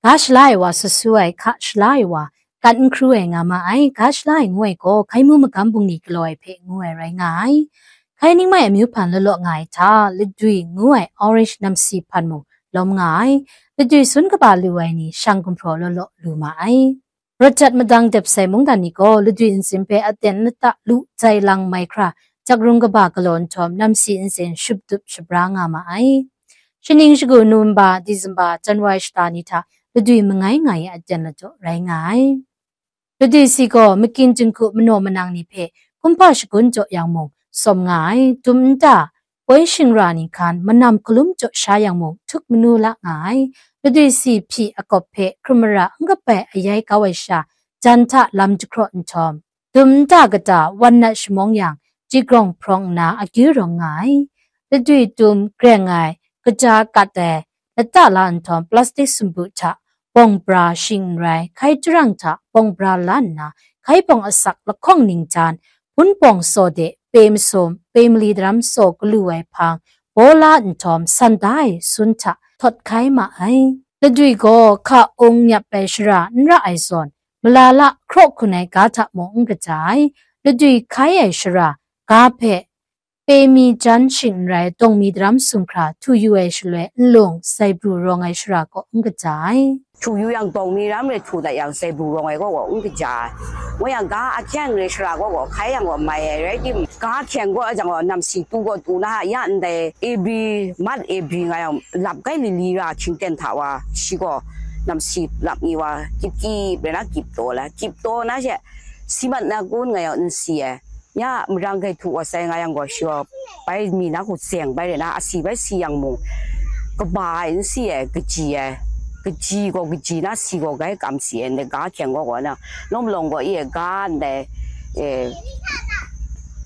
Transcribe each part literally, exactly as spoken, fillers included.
Ga shala ai wa sut su ai hka shala ai wa, kat n hkru ai nga ma ai. Ga shala ai ngu ai gaw, hkai mu magam bungli galaw ai hpe ngu ai rai nga ai. Hkai ning mai amyu hpan law law nga ai hta, ladwi ngu ai orange namsi hpan mung lawm nga ai. Ladwi sun kaba lu ai ni shang gumhpraw law law lu ma ai. Rawt jat madang dep sai mungdan ni gaw, ladwi ntsin hpe aten lata lu jai lang mai hkra, jakrung kaba galaw nhtawm, namsi ntsin shup dup shabra nga ma ai. Shaning shagu November, December, January shata ni hta ladwi mangai nga ai aten ladaw rai nga ai. Ladwi si gaw makyin jinghku manaw manang ni hpe kumhpa shagun jaw yang mung, sawm nga ai. Dum nta, poi shingra ni hkan manam hkalum jaw sha yang mung, htuk manu la nga ai. Ladwi si hpyi akawp hpe hkrum mara n kabai ayai kau ai sha, jan hta lam jahkraw nhtawm, dum nta kata wan nat shamawng yang, jigrawng hprawng nna akyu rawng nga ai. Ladwi tum greng ai, kaja kat ai, lata la nhtawm, plastik sumpu hta bawng bra shing n rai, hkai jahprang hta bawng bra la nna, hkai bawng asak lahkawng ningjan, hpun bawng saw de, pe masum, pe mali daram saw galu ai hpang, baw la nhtawm, san da ai sun hta htawt hkai ma ai. Ladwi gaw hka ung nyap ai shara n ra ai zawn, malala hkraw hkun ai ga hta mung n kaja ai. Ladwi hkai ai shara, ga hpe, pe mi jan shing n rai, dawng mi daram sumhkra htu yu ai shaloi, nlung sai bru rawng ai shara kaw n kaja ai. Htu yu yang, dawng mi daram re htu dat yang, sai bru rawng ai kaw gaw n kaja ai. Ngu yang, ga ahkyeng re shara kaw gaw hkai yang gaw mai ai rai tim, ga ahkyeng gaw a jang gaw namsi tu gaw tu na, ya ndai A B, mat A B nga yang, lap kai lili ra hkying ten hta wa, shi gaw namsi lap ni wa, kip kip re na, kip taw la, kip taw na she, si mat na kun nga yang n si ai. Ya, marang kai htu wa sai nga yang gaw, shi gaw bai mi na hku tseng bai re na, asi bai si yang mung, kaba ai n si ai, kaji ai, kaji gaw kaji na, si gaw gai kam si ai, ndai ga ahkyeng gaw gaw na, lawm lawng gaw i ai, ga ndai, e,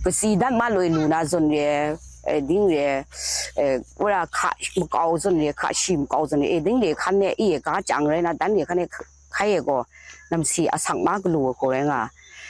kasi dat ma loi lu na zawn re, e, ding re, e, wora hka makau zawn re, hka shi makau zawn re, e, ding re hkan e i ai, ga chyang rai na, dan re hkan e hkai e gaw, namsi asak ma galu ai hku rai nga.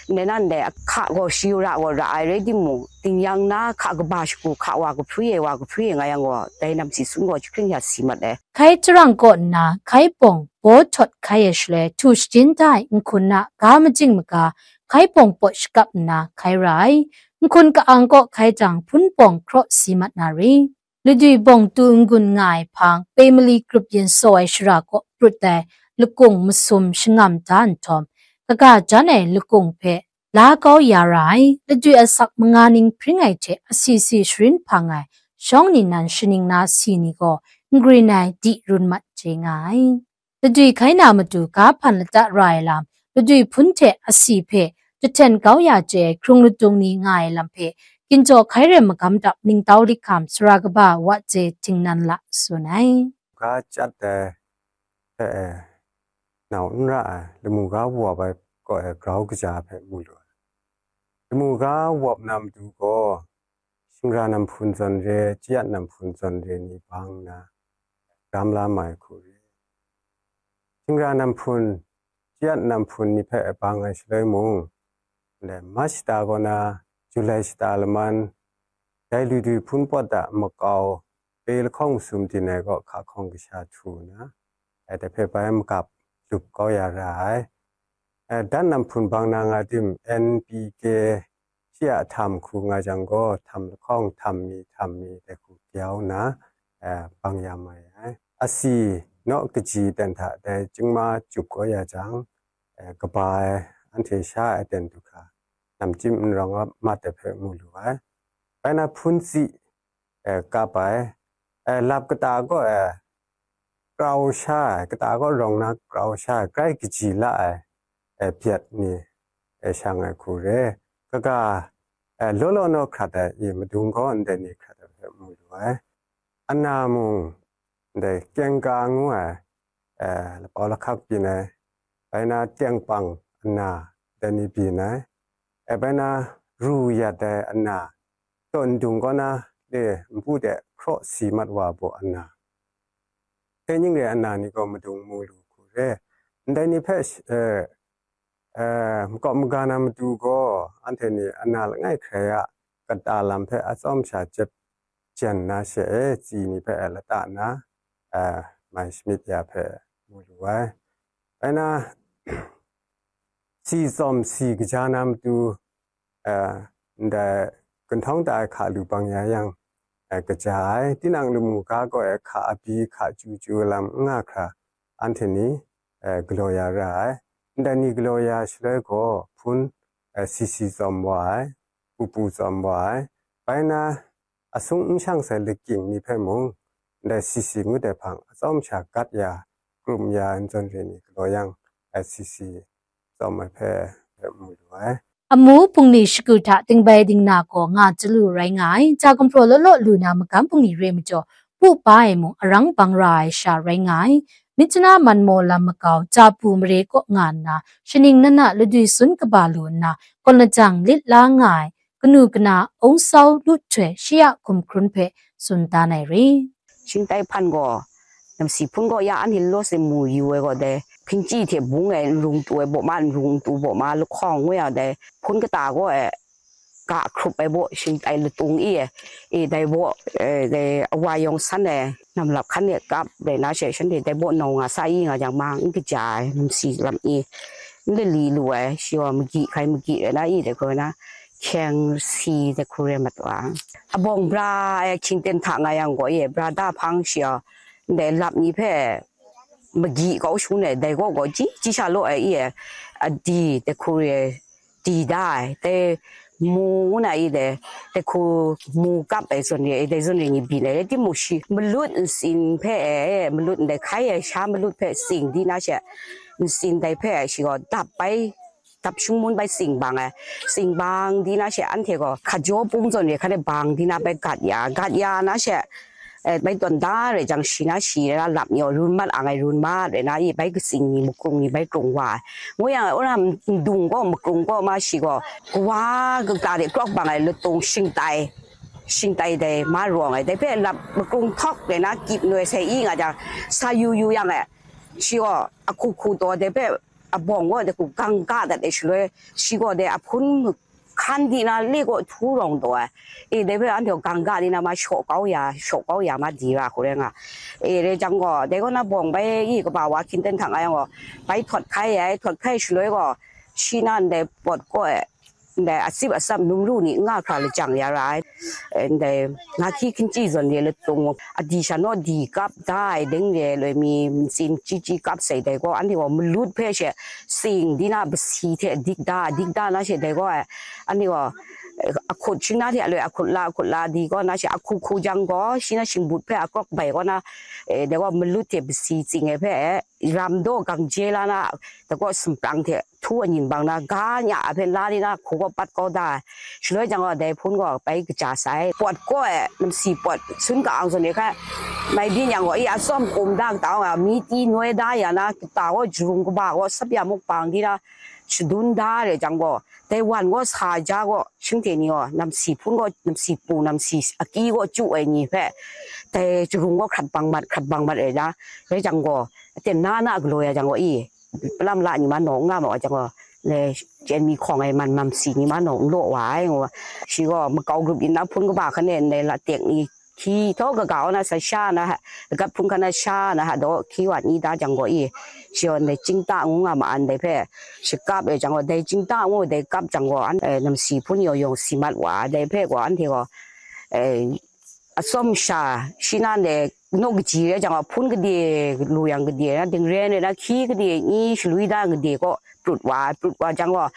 Ndai nan dai hka gaw shi ra gaw ra ai rai timung, ding yang na hka kaba shagu hka wa kahpri ai wa kahpri ai nga yang gaw, dai namsi sun gaw jahkring ya si mat ai. Hkai jahprang kaw nna, hkai bawng baw htawt hkai ai shaloi, htu shajin da ai nhkun na ga majing maga, hkai bawng pawt shakap nna hkai ra ai. Nhkun ka-ang kaw hkai jang, hpun bawng hkraw si mat na ri. Ladwi bawng tu n-gun nga ai hpang, pe mali grup yin saw ai shara kaw prut ai lakung masum shangam da nhtawm, kaga jan ai lakung hpe la kau ya ra ai. Ladwi asak manga ning hpring ai hte asi si sharin hpang ai shawng ningnan shaning na si ni gaw n grin ai di run mat chye nga ai. Ladwi hkai na matu ga hpan lata ra ai lam, ladwi hpun hte asi hpe jahten kau ya chye ai hkrung latung ni nga ai lam hpe, ginjaw hkai rem magam dap ningtau likham sara kaba wa je tingnan la tsun ai. Ga chyat ai hpe e, nau n ra ai, lamu ga wawp ai kaw e grau kaja hpe mu lu ai. Lamu ga wawp na matu gaw, shingra nam hpun zawn re, chyat nam hpun zawn re ni bang nna, ram la mai hku re. Shingra nam hpun, chyat nam hpun ni hpe bang ai shaloi mung, ndai March shata kaw na, July shata laman, dai luidwi hpun pawt da makau, pe lahkawng masum din ai kaw hka hkawng kasha htu nna, e, dai hpe bai magap lup kau ya ra ai. E, dan nam hpun bang na nga tim, N P K, shi a htam hku nga jang gaw, htam lahkawng, htam mi, htam mi, dai hku gyau nna, e, bang ya mai ai. Asi naw kaji ten hta dai chyingma jup kau ya jang, e, kaba ai, anhte sha ai aten du hkra, namchyim n rawng a mat ai hpe mu lu ai. Bai na hpun tsi, e, kap ai, e, lap kata kaw, e, krau sha ai, kata kaw rawng na krau sha ai, grai kaji la ai, e, byat ni, e, shang ai hku re. Kaga, e, law law naw hkrat ai, i madung gaw ndai ni hkrat ai hpe mu lu ai. Ana mung, ndai kyeng ka ngu ai, e, lapau lahkak byin ai, bai na tengpang ana, ndai ni byin ai, e, bai na ru yat ai ana, taw ndung kaw na le npu de hkraw si mat wa baw ana, hte ning re ana ni gaw madung mu lu hku re. Ndai ni hpe, e, e, makawp maga na matu gaw, anhte ni ana langai hkrai a kata lam hpe atsawm sha jep jen na she e, tsi ni hpe lata nna, e, mai shamyit ya hpe, mu lu ai. Bai na, si tsawm si kaja na matu, eh, ndai gunhtawng ta ai hka lu bang ya yang, eh, kaja ai. Tinang lamu ga gaw, eh, hka abi, hka chyu chyu lam n nga hkra, anhte ni, eh, galaw ya ra ai. Ndai ni galaw ya shaloi gaw, hpun, eh, si si tsawm wa ai, pu pu tsawm wa ai. Bai na, asung n shang sai lakying ni hpe mung, ndai si si ngut ai hpang atsawm sha gat ya, krum ya ai n zawn re ni galaw yang, ai si si tsawm ai hpe, hpe mu lu ai. Amu bungli shagu hta dingbai dingna gaw nga chyalu rai nga ai. Hta gumhpraw law law lu na magam bungli re majaw, pu pa ai mung arang bang ra ai sha rai nga ai. Myitkyina manmaw lam makau, Hta pu mare kaw nga nna, shaning nana ladwi sun kaba lu nna, kawn lajang lit la nga ai, kanu kana aung sau lut htoi shi a hkum hkrun hpe tsun dan ai re. Shingtai hpan gaw, namsi hpun gaw ya anhte law se mu yu ai gaw dai, hpinchyi hte bung ai n rung tu ai baw ma, n rung tu baw ma, lahkawng ngu ya dai, hpun kata gaw e, ga hkrup ai baw, shingtai latung i e, e dai baw, e, dai awa yawng san ai, namlap hkan e kap rai na she, shanhte dai baw nau nga sa i nga jang ma, n kaja ai, namsi lam i, n lali lu ai, shi gaw magi hkai magi rai na i, dai hkoi na, hkyeng si dai hku rai mat wa. Abawng bra ai hkying ten hta nga yang gaw e, bra da hpang shi gaw, ndai lap ni hpe magi kau shangun ai, dai gaw gaw ji, ji sha law ai i e, a di, dai hku re, di da ai, dai mu ngu na i dai, dai hku mu kap ai zawn re, dai zawn re ni byin ai, rai timung shi, malut ntsin hpe e, malut ndai hkai ai sha malut hpe tsing di na she, ntsin dai hpe shi gaw dap bai, dap shingmun bai tsing bang ai, tsing bang di na she, anhte gaw hkajaw pung zawn re hkan e bang di na bai gat ya, gat ya na she, eh, bai tawn da rai jang, shi na shi rai na lap ni gaw run mat ang ai, run mat rai na i, bai katsing ni, makrung ni bai krung wa ai. Ngu yang, wora ndung gaw, makrung gaw ma shi gaw, kawa kata de krawk bang ai latung shingtai, shingtai dai ma rawng ai, dai hpe lap makrung htawk rai na kyip noi sai i nga jang, sa yu yu yang e, shi gaw ahku hku taw dai hpe abawng gaw dai hku gang ga dat ai shaloi, shi gaw dai ahpun hkan di na le gaw htu rawng taw ai. E, dai hpe anhte gaw gang ga di na ma shaw kau ya, shaw kau ya ma di ra hku rai nga. E, rai jang gaw, dai gaw na bawng bai i kaba wa hkying ten hta nga yang gaw, bai htawt hkai ai, htawt hkai shaloi gaw, shi na ndai pawt kaw e, ndai atsip atsap num ru ni n nga hkra lajang ya ra ai. E, ndai nga hkyi hkying chyi zawn re latung, a di sha naw di kap da ai ding re loi mi, ntsin chyi chyi kap sai dai gaw, anhte gaw malut hpe she, tsing di na, basi hte dik da, dik da na she dai gaw, anhte gaw, eh, ahkut shing na hte aloi ahkut la, ahkut la di gaw na she, ahku hku jang gaw, shi na shingbut hpe akrawk bai gaw na, eh, dai gaw malut hte basi tsing ai hpe, eh, ram daw gang je la na, dai gaw sumprang hte htu anin bang na, ga nya a hpe la di na, hku gaw pat kau da ai. Shaloi jang gaw, dai hpun gaw bai kaja sai. Pawt kaw e, namsi pawt, sun ka ang zawn e hkai, mai byin yang gaw, i atsawm kum da kata gaw, mi ti noi da ya na, kata gaw, jarung kaba gaw, sap ya mukbang di na, shadun da re jang gaw, dai wan gaw sa ja gaw, shingte ni gaw, namsi hpun gaw, namsi pu, namsi akyi gaw chyu ai ni hpe, dai jarung gaw hkrat bang mat, hkrat bang mat rai na, rai jang gaw, aten na na galaw ya jang gaw i, palam la ni ma naw n nga ma wa jang gaw, le, chyen mi hkawng ai man namsi ni ma naw n law wa ai, ngu, shi gaw makau grup yin na hpun kaba hkan e ndai latek ni, hkyi htaw kaga wa na sa sha na ha, lagat hpun hkan na sha na ha daw hkyi wa ni da jang gaw i, shi gaw ndai chingta ngu nga ma an dai hpe, shakap e jang gaw, dai chingta ngu dai kap jang gaw, an, eh, namsi hpun yaw yawng si mat wa, dai hpe gaw, anhte gaw, eh, atsawm sha, shi nan de, naw kaji rai jang gaw, hpun gade, lu yang gade, na dingren rai na hkyi gade, nyi shalwi da gade kaw, prut wa, prut wa jang gaw,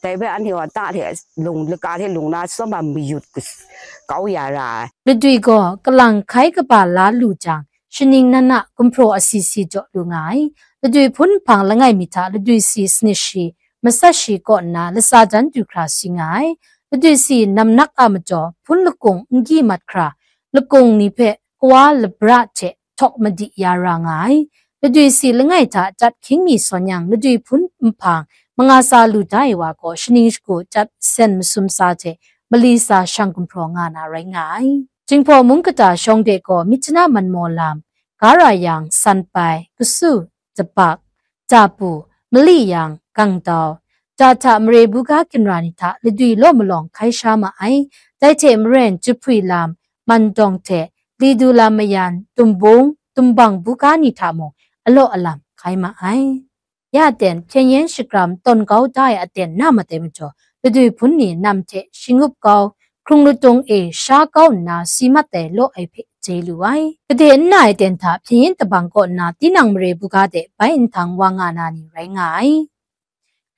dai hpe anhte gaw ta hte lung, laka hte lung na, atsawm a mayut kas-, kau ya ra ai. Ladwi gaw kalang hkai kaba la lu jang, shaning nan a gumhpraw asi si jaw lu nga ai. Ladwi hpun nhpang langai mi hta ladwi si sanit shi, matsat shi kaw nna, latsa jan du hkra si nga ai. Ladwi si namnak a majaw, hpun lakung n gyi mat hkra, lakung ni hpe kawa labra hte htawk madi ya ra nga ai. Ladwi si langai hta chyat hkying mi sawn yang, ladwi hpun nhpang manga sa lu da ai wa gaw, shaning shagu chyat sen masum sa hte mali sa shang gumhpraw nga na rai nga ai. Jinghpaw mung kata shawng de gaw, Myitkyina manmaw lam, ga ra yang, Sanpai, Kasu, Jabak, Dapu, mali yang, Gangdau, Jahta mare buga ginra ni hta ladwi law malawng hkai sha ma ai. Dai hte maren, Jahpui lam, Mandawng hte, Lidu lam mayan, Tumbung, Tumbang buga ni hta mung, alaw alam ai ma ai. Ya aten hpyen yen shakram tawn kau da ai aten na mat ai majaw, ladui hpun ni nam hte shingup kau, hkrung latung e sha kau nna si mat ai law ai hpe chye lu ai. Gade n na ai aten hta hpyen yen tabang kaw nna tinang mare buga de bai nhtang wa nga na ni rai nga ai.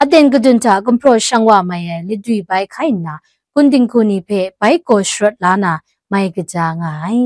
Aten gadun hta gumhpraw shang wa mai ai ladwi bai hkai nna, kun dinghku ni hpe bai gaw sharawt la na mai kaja nga ai.